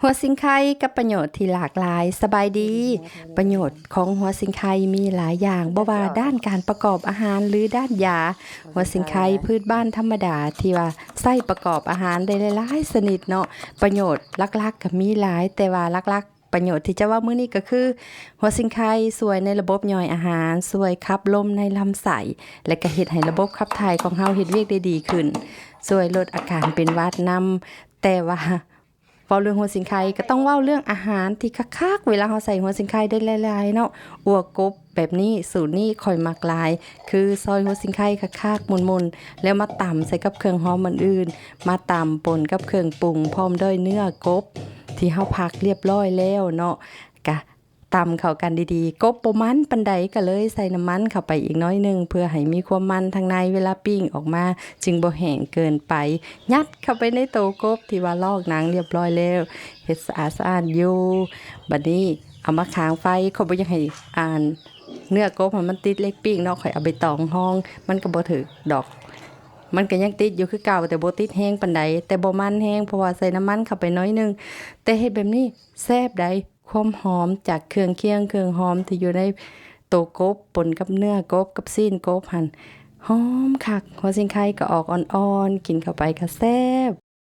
ຫົວສິງໄຄກັບປະໂຫຍດທີ່ຫຼາກຫຼາຍ. ສະບາຍດີ. ປະໂຫຍດຂອງຫົວສິງໄຄມີຫຼາຍຢ່າງ, ບໍ່ວ່າດ້ານການປະກອບອາຫານ ຫຼື ດ້ານຢາ. ຫົວສິງໄຄພືດບ້ານທຳມະດາທີ່ວ່າໃຊ້ປະກອບອາຫານໄດ້ຫຼາຍໆຊະນິດເນາະ. ປະໂຫຍດຫຼັກໆກໍມີຫຼາຍ, ແຕ່ວ່າຫຼັກໆ ປະໂຫຍດທີ່ຈະເວົ້າມື້ນີ້ກໍຄື ຫົວສິງໄຄຊ່ວຍໃນລະບົບຍ່ອຍອາຫານ, ຊ່ວຍຂັບລົມໃນລຳໄສ້ ແລະ ກໍເຮັດໃຫ້ລະບົບຂັບຖ່າຍຂອງເຮົາເຮັດວຽກໄດ້ດີຂຶ້ນ, ຊ່ວຍລົດອາການເປັນຫວັດນຳ. ແຕ່ວ່າ ເວົ້າເລື່ອງຫົວສິງໄຄກໍຕ້ອງເວົ້າເລື່ອງອາຫານທີ່ຄັກໆ ເວລາເຮົາໃສ່ຫົວສິງໄຄໄດ້ຫຼາຍໆເນາະ. ອົ່ວກົບແບບນີ້ ສູດນີ້ຂ້ອຍມັກຫຼາຍ ຄືຊອຍຫົວສິງໄຄຄັກໆ ໝຸ່ນໆ ແລ້ວມາຕຳໃສ່ກັບເຄື່ອງຫອມອື່ນໆ ມາຕຳປົນກັບເຄື່ອງປຸງ ພ້ອມດ້ວຍເນື້ອກົບທີ່ເຮົາພັກລຽບຮ້ອຍແລ້ວເນາະ. ກະ ຕຳເຂົ້າກັນດີໆ. ກົບບໍ່ມັນປານໃດ ກໍເລີຍໃສ່ນ້ຳມັນເຂົ້າໄປອີກໜ້ອຍໜຶ່ງ ເພື່ອໃຫ້ມີຄວາມມັນທາງໃນ ເວລາປີ້ງອອກມາຈຶ່ງບໍ່ແຫ້ງເກີນໄປ. ຍັດເຂົ້າໄປໃນໂຕກົບທີ່ວ່າລອກໜັງລຽບຮ້ອຍແລ້ວ, ເຮັດສະອາດສະອ້ານຢູ່. ບັດນີ້ເອົາມາຄາງໄຟ, ຂ້ອຍບໍ່ຢາກໃຫ້ ອ່ານ ເນື້ອກົບໃຫ້ມັນຕິດເຫຼັກປີ້ງເນາະ, ຂ້ອຍເອົາໃບຕອງຮອງ ມັນກໍບໍ່ຖືກດອກ. ມັນກໍຍັງຕິດຢູ່ຄືເກົ່າ, ແຕ່ບໍ່ຕິດແຮງປານໃດ, ແຕ່ບໍ່ມັນແຮງ ເພາະວ່າໃສ່ນ້ຳມັນເຂົ້າໄປໜ້ອຍໜຶ່ງ. ແຕ່ເຮັດແບບນີ້ແຊບໃດ໋. ຄວາມຫອມຈາກເຄື່ອງຄຽງເຄື່ອງຫອມທີ່ຢູ່ໃນໂຕກົບ ປົນກັບເນື້ອກົບກັບຊີ້ນກົບຫັ້ນ ຫອມຄັກ. ຫົວສິງໄຄກໍອອກອ່ອນໆ ກິນເຂົ້າໄປກໍແຊບ.